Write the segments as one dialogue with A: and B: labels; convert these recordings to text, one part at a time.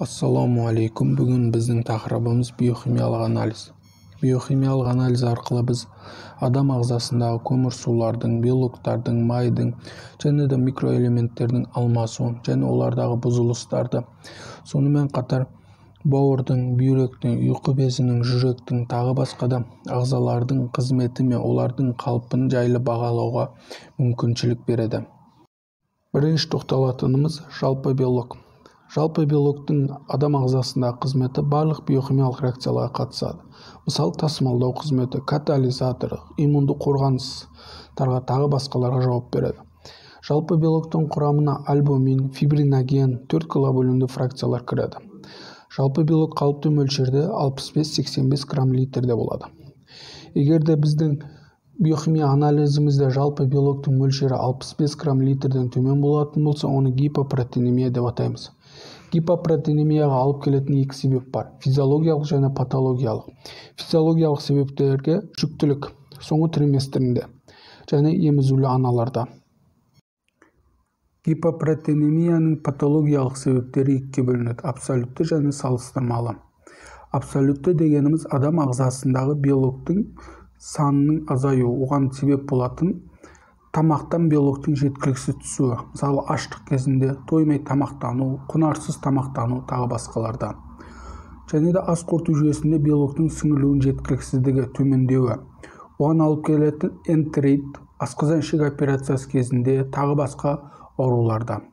A: Ассалаумағалейкум. Бүгін біздің тақырыбымыз биохимиялық анализ. Биохимиялық анализ арқылы біз адам ағзасындағы көмірсулардың, белоктардың, майдың және де микроэлементтердің алмасуын және олардағы бұзылыстарды, сонымен қатар бауырдың, бүйректің, ұйқы безінің, жүректің, тағы басқа да ағзалардың қызметі мен олардың қалпын жайлы бағалауға мүмкіншілік береді. Бірінші тоқталатынымыз жалпы белок. Жалпы белоктың адам ағзасындағы қызметі барлық биохимиялық реакцияларға қатысады. Мысалы, тасымалдау қызметі, катализатор, иммунды қорғаныстарға, тағы басқаларға жауап береді. Жалпы белоктың құрамына альбумин, фибриноген, 4 глобулинді фракциялар кіреді. Жалпы белок қалыпты мөлшерде 65-85 грамм литрде болады. Егер де біздің биохимия анализімізде жалпы белоктың мөлшері 65 грамм литрден төмен болатын болса, оны гипопротеинемия деп атаймыз. Гипопротеинемияға алып келетін екі себеп бар: физиологиялық және патологиялық. Физиологиялық себептерге жүктілік соңғы триместрінде және емізулі аналарда. Гипопротеинемияның патологиялық себептері екіге бөлінеді: абсолютті және салыстырмалы. Абсолютті дегеніміз адам ағзасындағы белоктың санының азаюы, оған себеп болатын тамақтан белоктың жеткіліксіз түсуі, мысалы аштық кезінде тоймай тамақтану, құнарсыз тамақтану, тағы басқаларда. Және де ас қорыту жүйесінде белоктың сіңірілуінің жеткіліксіздігі, төмендеуі, оған алып келетін энтерит, асқазан-ішек операциясы кезінде, тағы басқа ауруларда.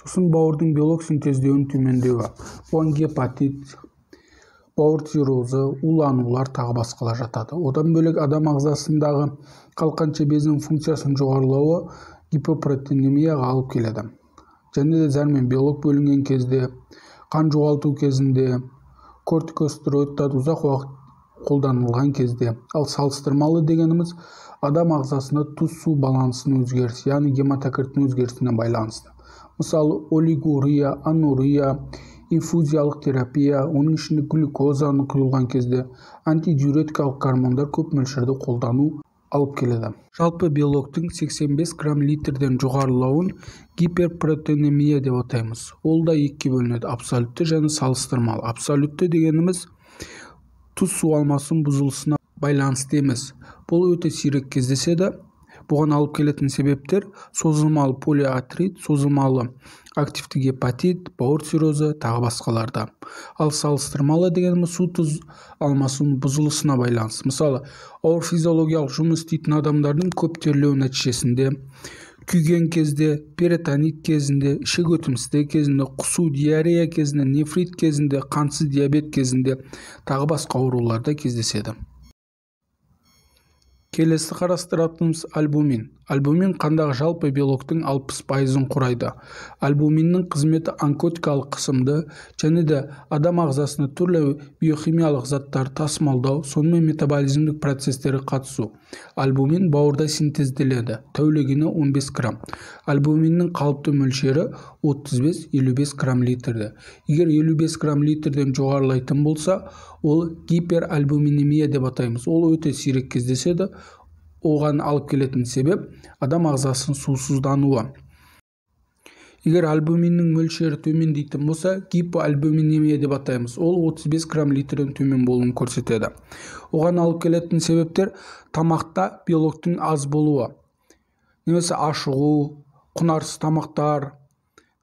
A: Сосын бауырдың белок синтездеуінің төмендеуі, оған гепатит, бауыр циррозы, уланулар, тағы басқалар жатады. Одан бөлек адам ағзасындағы қалқанша безінің функциясының жоғарылауы гипопротеинемияға алып келеді. Және де зәр мен белок бөлінген кезде, қан жоғалту кезінде, кортикостероидтар ұзақ уақыт қолданылған кезде. Ал салыстырмалы дегеніміз адам ағзасында тұз-су балансының өзгерісі, яғни гематокриттің өзгерісіне байланысты. Мысалы, олигурия, анурия, инфузиялық терапия, оның ішінде глюкозаны құйылған кезде антидиуретикалық гормондар көп мөлшерде қолдану алып келеді. Жалпы белоктың 85 грамм литрден жоғарылауын гиперпротеинемия деп атаймыз. Ол да екіге бөлінеді: абсолютті және салыстырмалы. Абсолютті дегеніміз тұз-су алмасының бұзылысына байланысты емес. Бұл өте сирек кездеседі. Бұған алып келетін себептер созылмалы полиартрит, созылмалы активті гепатит, бауыр циррозы, тағы басқаларда. Ал салыстырмалы дегеніміз су тұз алмасуының бұзылысына байланысты. Мысалы, ауыр физиологиялық жұмыс істейтін адамдардың көп терлеу нәтижесінде, күйген кезде, перитонит кезінде, ішек өтімсіздігі кезінде, құсу, диарея кезінде, нефрит кезінде, қантсыз диабет кезінде, тағы басқа ауруларда кездеседі. Келесі қарастыратынымыз альбумин. Альбумин қандағы жалпы белоктың 60%-ын құрайды. Альбуминнің қызметі онкотикалық қысымды және де адам ағзасына түрлі биохимиялық заттарды тасымалдау, сонымен метаболизмдік процестерге қатысу. Альбумин бауырда синтезделеді, тәулігіне 15 грамм. Альбуминнің қалыпты мөлшері 35-55 грамм литрде. Егер 55 грамм литрден жоғарылайтын болса, ол гиперальбуминемия деп атаймыз. Ол өте сирек кездеседі. Оған алып келетін себеп адам ағзасының сусыздануы. Егер альбуминнің мөлшері төмендейтін болса, гипоальбуминемия деп атаймыз. Ол 35 грамм литрден төмен болуын көрсетеді. Оған алып келетін себептер тамақта белоктың аз болуы, немесе ашығу, құнарсыз тамақтар,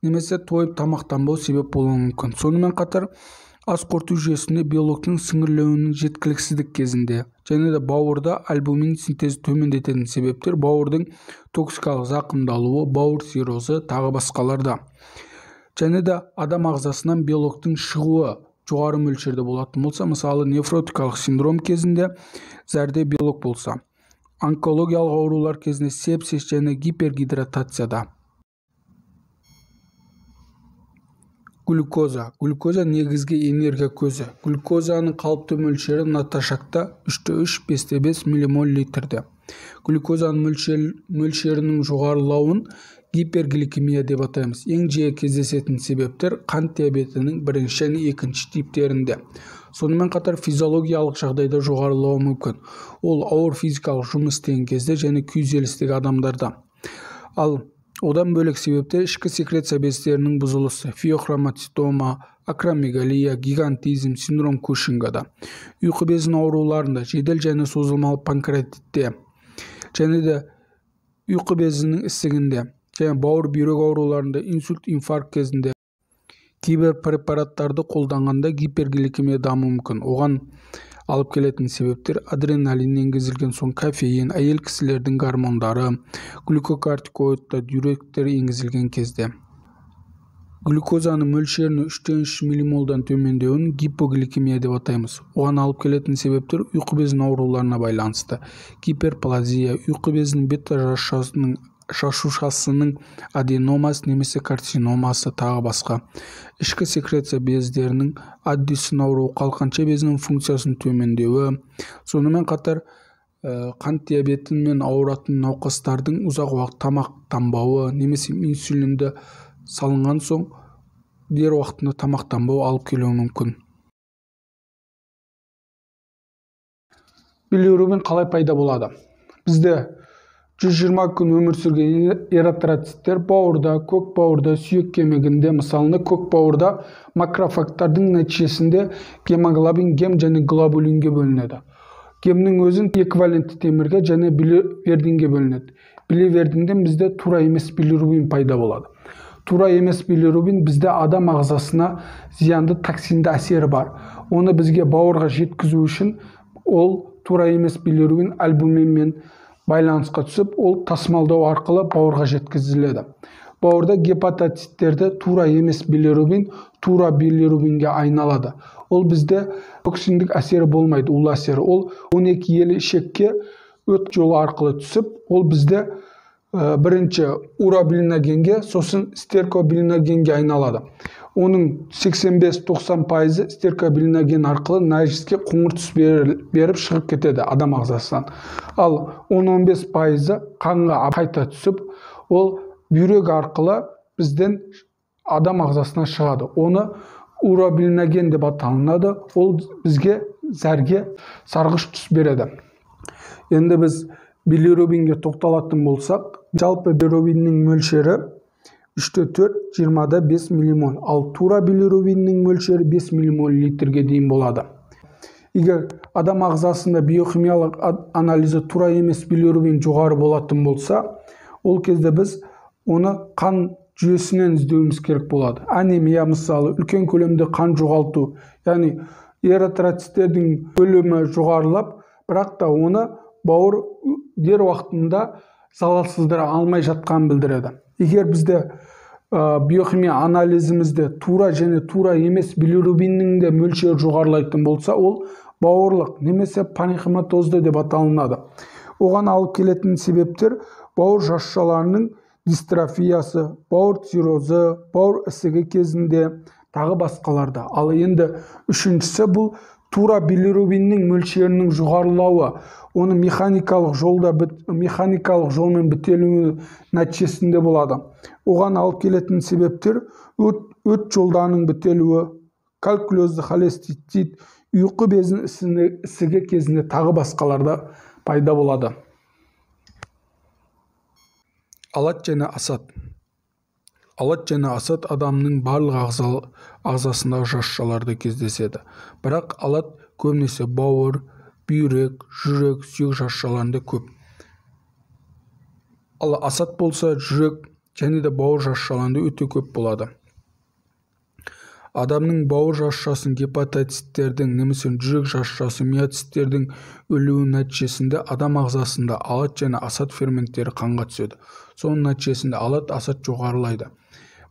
A: немесе тойып тамақтанбау себеп болуы мүмкін. Сонымен қатар ас қорыту жүйесінде белоктың сіңірілуінің жеткіліксіздік кезінде және де бауырда альбумин синтезі төмендететін себептер бауырдың токсикалық зақымдалуы, бауыр циррозы, тағы басқаларда. Және де адам ағзасынан белоктың шығуы жоғары мөлшерде болатын болса, мысалы нефротикалық синдром кезінде зәрде белок болса, онкологиялық аурулар кезінде сепсис және гипергидратацияда. Глюкоза. Глюкоза негізгі энергия көзі. Глюкозаның қалыпты мөлшері наташакта 3,3, 5,5 миллимоль литрде. Глюкозаның мөлшерінің жоғарылауын гипергликемия деп атаймыз. Ең жиі кездесетін себептер қант диабетінің бірінші және екінші типтерінде. Сонымен қатар физиологиялық жағдайда жоғарылауы мүмкін. Ол ауыр физикалық жұмыс істеген кезде және күйзелістегі адамдарда. Ал Одан бөлек себептер ішкі секреция бездерінің бұзылысы, феохромоцитома, акромегалия, гигантизм, синдром Кушингада, ұйқы безінің ауруларында, жедел және созылмалы панкреатитте, және де ұйқы безінің ісігінде, және бауыр бүйрек ауруларында, инсульт, инфаркт кезінде. Кейбір препараттарды қолданғанда гипергликемия дамуы мүмкін. Оған алып келетін себептер адреналин енгізілген соң, кофеин, әйел кісілердің гормондары, глюкокортикоидтар, диуретиктер енгізілген кезде. Глюкозаның мөлшерінің 3,3 миллимолдан төмендеуін гипогликемия деп атаймыз. Оған алып келетін себептер ұйқы безінің ауруларына байланысты. Гиперплазия, ұйқы безінің бета жасушасының аденомасы немесе карциномасы, тағы басқа. Ішкі секреция бездерінің Аддисон ауруы, қалқанша безінің функциясының төмендеуі, сонымен қатар қант диабетімен ауыратын науқастардың ұзақ уақыт тамақтанбауы немесе инсулинді салынған соң дер уақытында тамақтанбау алып келуі мүмкін. Билирубин қалай пайда болады? Бізде 120 күн өмір сүрген эритроциттер бауырда, көк бауырда, сүйек кемігінде, мысалына көк бауырда макрофагтардың нәтижесінде гемоглобин, гем және глобулинге бөлінеді. Гемнің өзін эквивалентті темірге және биливердинге бөлінеді. Биливердинден бізде тура емес билирубин пайда болады. Тура емес билирубин бізде адам ағзасына зиянды токсинді әсері бар. Оны бізге бауырға жеткізу үшін ол тура емес билирубин альбуминмен байланысқа түсіп, ол тасымалдау арқылы бауырға жеткізіледі. Бауырда гепатоциттерде тура емес билирубин тура билирубинге айналады. Ол бізде токсиндік әсері болмайды, улы әсері. Ол 12 елі ішекке өт жолы арқылы түсіп, ол бізде бірінші уробилиногенге, сосын стеркобилиногенге айналады. Оның 85-90% стеркобилиноген арқылы нәжіске қоңыр түс беріп шығып кетеді адам ағзасынан. Ал 10-15% қанға қайта түсіп, ол бүйрек арқылы бізден адам ағзасынан шығады. Оны уробилиноген деп аталынады. Ол бізге зәрге сарғыш түс береді. Енді біз билирубинге тоқталатын болсақ, жалпы билирубиннің мөлшері 3,4, 20,5 миллимоль, ал тура билирубиннің мөлшері 5 миллимоль литрге дейін болады. Егер адам ағзасында биохимиялық анализі тура емес билирубин жоғары болатын болса, ол кезде біз оны қан жүйесінен іздеуіміз керек болады. Анемия мысалы, үлкен көлемде қан жоғалту, яғни эритроциттердің көлемі жоғарылап, бірақ та оны бауыр дер уақытында залалсыздыра алмай жатқанын білдіреді. Егер бізде биохимия анализімізде тура және тура емес билирубиннің де мөлшері жоғарылайтын болса, ол бауырлық немесе паренхиматозды деп аталынады. Оған алып келетін себептер бауыр жасушаларының дистрофиясы, бауыр циррозы, бауыр ісігі кезінде, тағы басқаларда. Ал енді үшіншісі бұл тура билирубиннің мөлшерінің жоғарылауы, оны механикалық жолмен бітелуі нәтижесінде болады. Оған алып келетін себептер өт жолдарының бітелуі, калькулезді холецистит, ұйқы безінің ісігі кезінде, тағы басқаларда пайда болады. Алат және асат. Алат және асат адамның барлық ағзасындағы жасушаларда кездеседі. Бірақ алат көбінесе бауыр, бүйрек, жүрек, сүйек жасушаларында көп. Ал асат болса жүрек және де бауыр жасушаларында өте көп болады. Адамның бауыр жасушасын гепатоциттердің немесе жүрек жасушасы миоциттердің өлуі нәтижесінде адам ағзасында алат және асат ферменттері қанға түседі. Соның нәтижесінде алат асат жоғарылайды.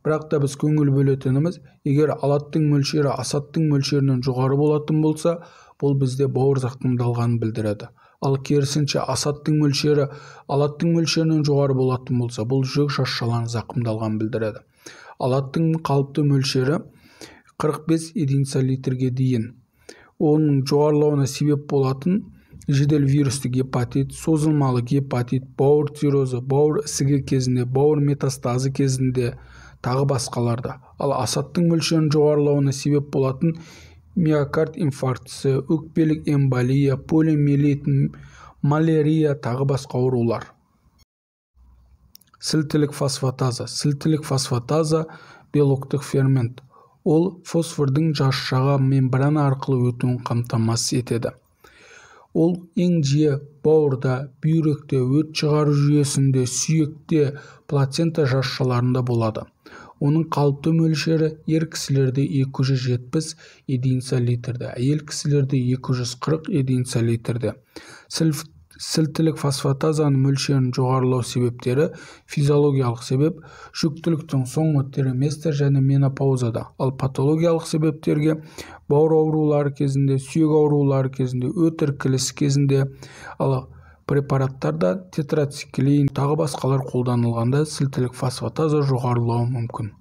A: Бірақ та біз көңіл бөлетініміз, егер алаттың мөлшері асаттың мөлшерінен жоғары болатын болса, бұл бізде бауыр зақымдалғанын білдіреді. Ал керісінше асаттың мөлшері алаттың мөлшерінен жоғары болатын болса, бұл жүрек жасушаларының зақымдалғанын білдіреді. Алаттың қалыпты мөлшері 45 единица литрге дейін. Оның жоғарылауына себеп болатын жедел вирусты гепатит, созылмалы гепатит, бауыр циррозы, бауыр ісігі кезінде, бауыр метастазы кезінде, тағы басқаларда. Ал асаттың мөлшерінің жоғарылауына себеп болатын миокард инфарктісі, өкпелік эмболия, полиомиелит, малярия, тағы басқа аурулар. Сілтілік фосфатаза. Сілтілік фосфатаза белоктық фермент. Ол фосфордың жасушаға мембрана арқылы өтуін қамтамасыз етеді. Ол ең жиі бауырда, бүйректе, өт шығару жүйесінде, сүйекте, плацента жасушаларында болады. Оның қалыпты мөлшері ер кісілерде 270 единица литрде, әйел кісілерде 240 единица литрде. Сілтілік фосфатазаның мөлшерінің жоғарылау себептері: физиологиялық себеп жүктіліктің соңғы триместр және менопаузада, ал патологиялық себептерге бауыр аурулары кезінде, сүйек аурулары кезінде, өт іркілісі кезінде, ал препараттарда тетрациклин тағы басқалар қолданылғанда сілтілік фосфатаза жоғарылауы мүмкін.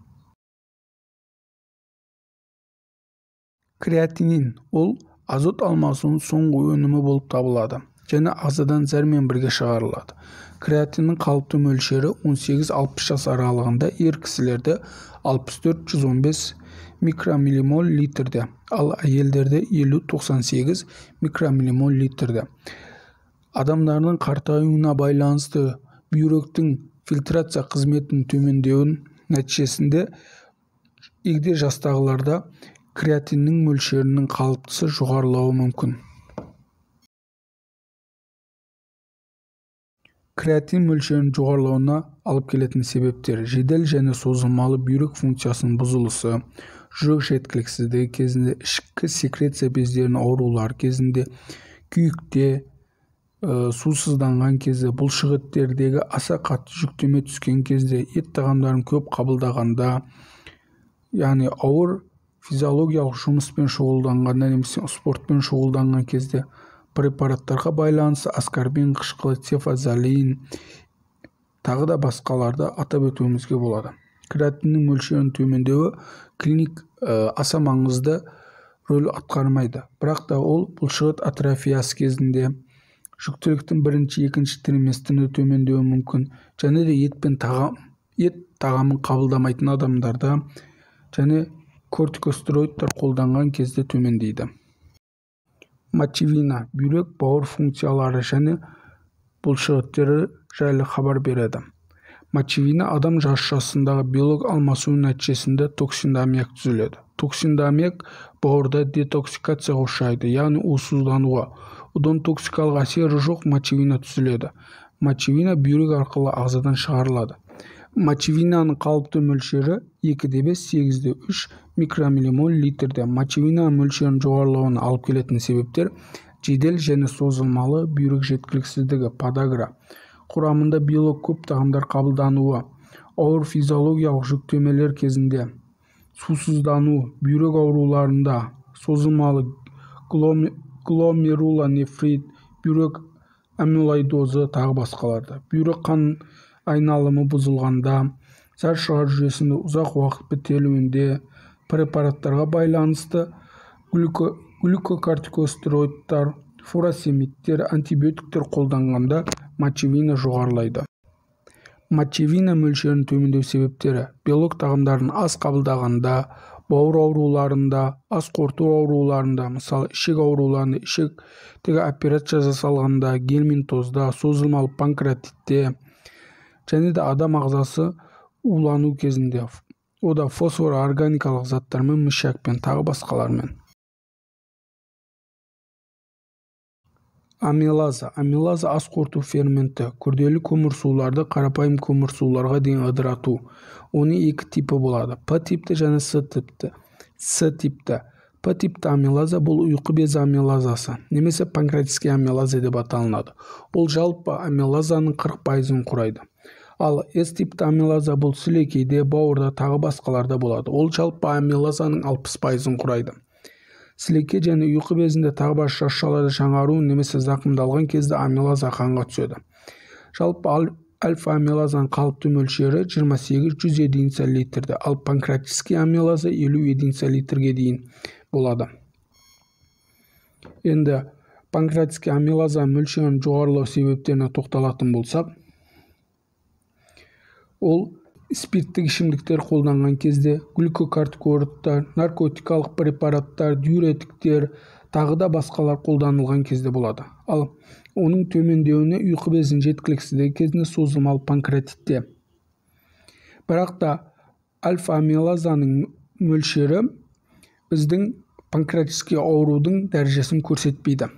A: Креатинин ол азот алмасуының соңғы өнімі болып табылады және ағзадан зәрмен бірге шығарылады. Креатиннің қалыпты мөлшері 18-60 жас аралығында ер кісілерде 64-115 микромиллимоль литрде, ал әйелдерде 50-98 микромиллимоль литрде. Адамдардың қартаюына байланысты бүйректің фильтрация қызметінің төмендеуінің нәтижесінде егде жастағыларда креатиннің мөлшерінің қалыптысы жоғарылауы мүмкін. Креатин мөлшерінің жоғарылауына алып келетін себептер: жедел және созылмалы бүйрек функциясының бұзылысы, жүрек жеткіліксіздігі кезінде, ішкі секреция бездерінің аурулары кезінде, күйікте, сусызданған кезде, бұлшықеттердегі аса қатты жүктеме түскен кезде, ет тағамдарын көп қабылдағанда, яғни ауыр физиологиялық жұмыспен шұғылданғанда немесе спортпен шұғылданған кезде, препараттарға байланысты аскорбин қышқылы, цефазолин, тағы да басқаларды атап өтуімізге болады. Креатиннің мөлшерінің төмендеуі клиник аса маңызды рөл атқармайды, бірақ та ол бұлшықет атрофиясы кезінде, жүктіліктің бірінші, екінші триместрінде төмендеуі мүмкін, және де ет тағамын қабылдамайтын адамдарда және кортикостероидтар қолданған кезде төмендейді. Мочевина бүйрек, бауыр функциялары және бұлшықеттері жайлы хабар береді. Мочевина адам жасушасындағы белок алмасуы нәтижесінде токсинді аммиак түзіледі. Токсинді аммиак бауырда детоксикацияға ұшырайды, яғни уысыздануға. Одан токсикалық әсері жоқ мочевина түзіледі. Мочевина бүйрек арқылы ағзадан шығарылады. Мочевинаның қалыпты мөлшері 2,5-8,3 микромиллимоль литрде. Мочевина мөлшерінің жоғарылауына алып келетін себептер: жедел және созылмалы бүйрек жеткіліксіздігі, подагра, құрамында белок көп тағамдар қабылдануы, ауыр физиологиялық жүктемелер кезінде, сусыздану, бүйрек ауруларында, созылмалы гломерулонефрит, бүйрек амилоидозы тағы басқаларда, бүйрек қан айналымы бұзылғанда, зәр шығару жүйесінде ұзақ уақыт бітелуінде, препараттарға байланысты глюкокортикостероидтар, фуросемидтер, антибиотиктер қолданғанда мочевина жоғарылайды. Мочевина мөлшерінің төмендеу себептері: белок тағамдарын аз қабылдағанда, бауыр ауруларында, ас қорыту ауруларында, мысалы ішек ауруларында, ішектегі операция жасалғанда, гельминтозда, созылмалы панкреатитте және де адам ағзасы улану кезінде, ода фосфор органикалық заттармен, мышьякпен, тағы басқалармен. Амилаза. Амилаза ас қорыту ферменті, күрделі көмірсуларды қарапайым көмірсуларға дейін ыдырату. Оның екі типі болады: П типті және С типті. С типті. П типті амилаза бұл ұйқы безі амилазасы немесе панкреатический амилаза деп аталынады. Ол жалпы амилазаның 40%-ын құрайды. Ал С типті амилаза бұл сілекейде, бауырда, тағы басқаларда болады. Ол жалпы амилазаның 60%-ын құрайды. Сілекей және ұйқы безінде тағы басқа жасушаларды жаңару немесе зақымдалған кезде амилаза қанға түседі. Жалпы альфа амилазаның қалыпты мөлшері 28-100 единица литрде, ал панкреатический амилаза 50 единица литрге дейін болады. Енді панкреатический амилаза мөлшерінің жоғарылау себептеріне тоқталатын болсақ, ол спирттік ішімдіктер қолданған кезде, глюкокортикоидтар, наркотикалық препараттар, диуретиктер, тағы да басқалар қолданылған кезде болады. Ал оның төмендеуіне ұйқы безінің жеткіліксіздігі кезінде, созылмалы панкреатитте. Бірақ та альфа-амилазаның мөлшері біздің панкреатический аурудың дәрежесін көрсетпейді.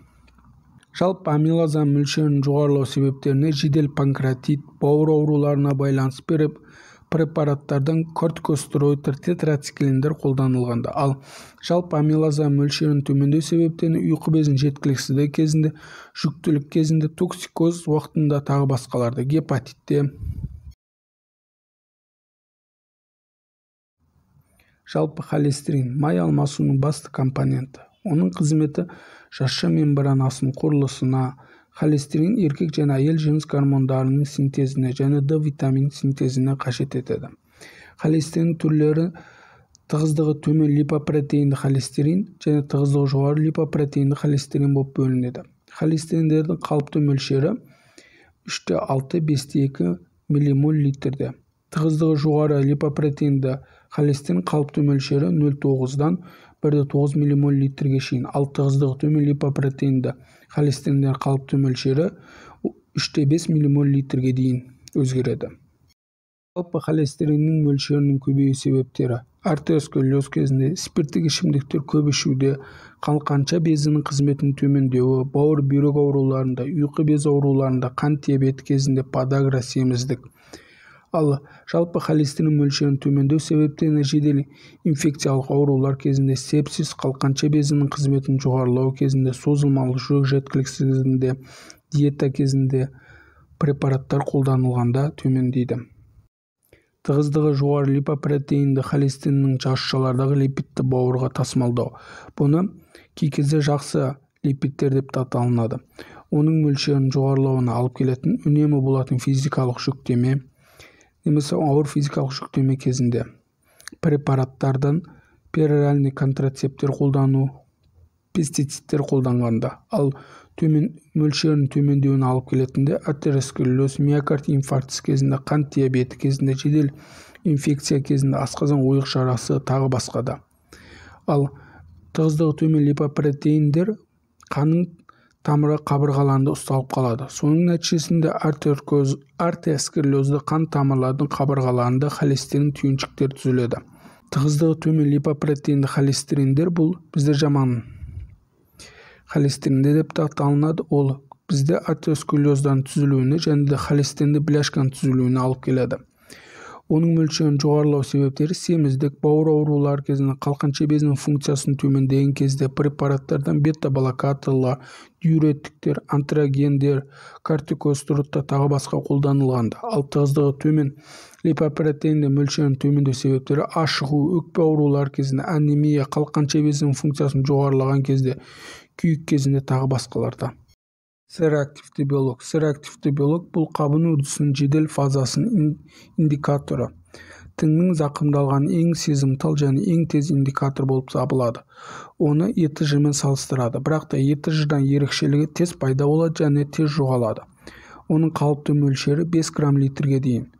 A: Жалпы амилаза мөлшерінің жоғарылау себептеріне жедел панкреатит, бауыр ауруларына байланысты препараттардан кортикостероидтер, тетрациклиндер қолданылғанда. Ал жалпы амилаза мөлшерінің төмендеу себептеріне ұйқы безінің жеткіліксіздігі кезінде, жүктілік кезінде, токсикоз уақытында тағы басқаларды, гепатитте. Жалпы холестерин май алмасуының басты компоненті. Оның қызметі жасша мембранасының құрылысына, холестерин еркек және әйел жыныс гормондарының синтезіне және Д витаминінің синтезіне қажет етеді. Холестерин түрлері тығыздығы төмен липопротеинді холестерин және тығыздығы жоғары липопротеинді холестерин болып бөлінеді. Холестериндердің қалыпты мөлшері 3,6, 5,2 миллимоль литрде. Тығыздығы жоғары липопротеинді холестерин қалыпты мөлшері 0,9-дан 1,9 миллимоль литрге шейін, ал тығыздығы төмен липопротеинді холестериндер қалыпты мөлшері 3,5 миллимоль литрге дейін өзгереді. Жалпы холестериннің мөлшерінің көбею себептері артеросклероз кезінде, спирттік ішімдіктер көп ішуде, қалқанша безінің қызметінің төмендеуі, бауыр бүйрек ауруларында, ұйқы безі ауруларында, қант диабеті кезінде, подагра, семіздік. Ал жалпы холестерин мөлшерінің төмендеу себептеріне жедел инфекциялық аурулар кезінде, сепсис, қалқанша безінің қызметінің жоғарылауы кезінде, созылмалы жүрек жеткіліксіздігінде, диета кезінде препараттар қолданылғанда төмендейді. Тығыздығы жоғары липопротеинді холестериннің жасушалардағы липидті бауырға тасымалдау. Бұны кей кезде жақсы липидтер деп те аталынады. Оның мөлшерінің жоғарылауына алып келетін үнемі болатын физикалық жүктеме немесе ауыр физикалық жүктеме кезінде препараттардан пероральный контрацептер қолдану, пестицидтер қолданғанда, ал төмен мөлшерінің төмендеуіне алып келетінде атеросклероз, миокард инфарктісі кезінде, қант диабеті кезінде, жедел инфекция кезінде, асқазан ойық жарасы тағы басқа да. Ал тығыздығы төмен липопротеиндер қанның тамыры қабырғаларында ұсталып қалады. Соның нәтижесінде артеросклерозды қан тамырлардың қабырғаларында холестерин түйіншіктері түзіледі. Тығыздығы төмен липопротеинді холестериндер бұл бізде жаман холестеринде деп те аталынады. Ол бізде артеросклероздан түзілуіне және де холестеринді бляшканың түзілуіне алып келеді. Оның мөлшерінің жоғарылау себептері семіздік, бауыр аурулары кезінде, қалқанша безінің функциясының төмендеген кезде, препараттардан бета-блокаторлар, диуретиктер, антрогендер, кортикостероидтар тағы басқа қолданылғанда. Ал тығыздығы төмен липопротеинді мөлшерінің төмендеу себептері ашығу, өкпе аурулары кезінде, анемия, қалқанша безінің функциясының жоғарылаған кезде, күйік кезінде тағы басқаларда. С-реактивті белок. С-реактивті белок бұл қабыну үрдісінің жедел фазасының индикаторы. Тіңнің зақымдалған ең сезімтал және ең тез индикатор болып табылады. Оны ЕТЖ-мен салыстырады, бірақ та ЕТЖ-дан ерекшелігі тез пайда болады және тез жоғалады. Оның қалыпты мөлшері 5 грамм литрге дейін.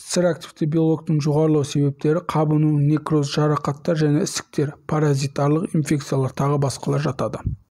A: С-реактивті белоктың жоғарылау себептері қабыну, некроз, жарақаттар және ісіктер, паразитарлық инфекциялар тағы басқалар жатады.